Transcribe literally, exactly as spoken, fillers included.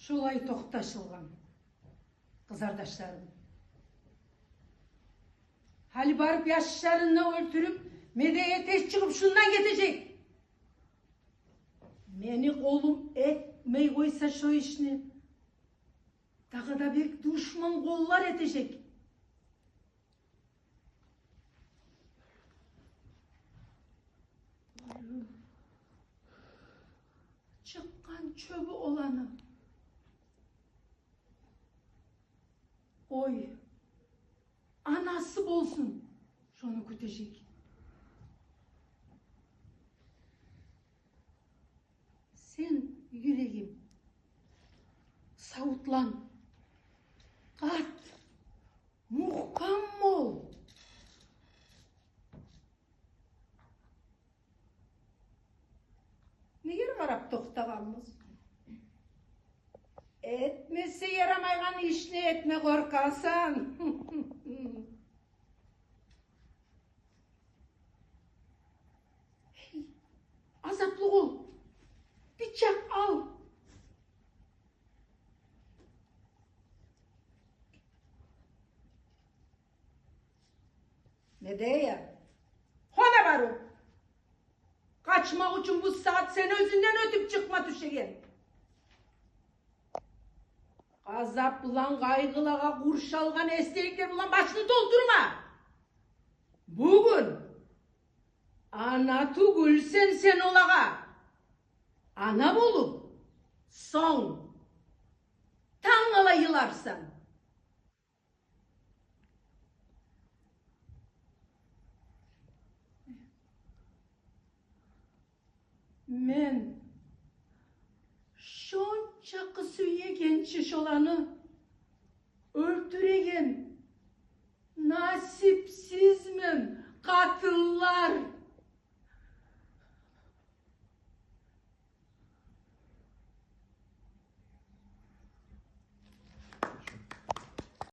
Шолай токъташылгъан, къызардашларым. Гьали барып яшларын да оьлтюрюп, Медея тез чыгъып шундан гетежек. Мени къолум этмей къойса шо ишни, дагъы да бек душман къоллар этежек. Чыкъгъан чёбю оланы. Ой, анасы болсун, шону кютежек. Сен, юрегим, савутлан, къат, мухкам бол. Неге къарап токътагъанбыз? Этмесе ярамайгъан ишни этме къоркъасан. Гьей, азаплы къол, бичакъ ал. Медея, гьона барып къачмакъ учун бу сагьат сен оьзюнгден оьтюп чыкъма тюшеген. Азап булан, къайгъылагъа къуршалгъан эсдеклер булан башны толтурма. Бугюн ана тюгюлсен сен олагъа. Ана болуп, сонг тангала йыларсан. Мен шончакъы сюегенче шоланы,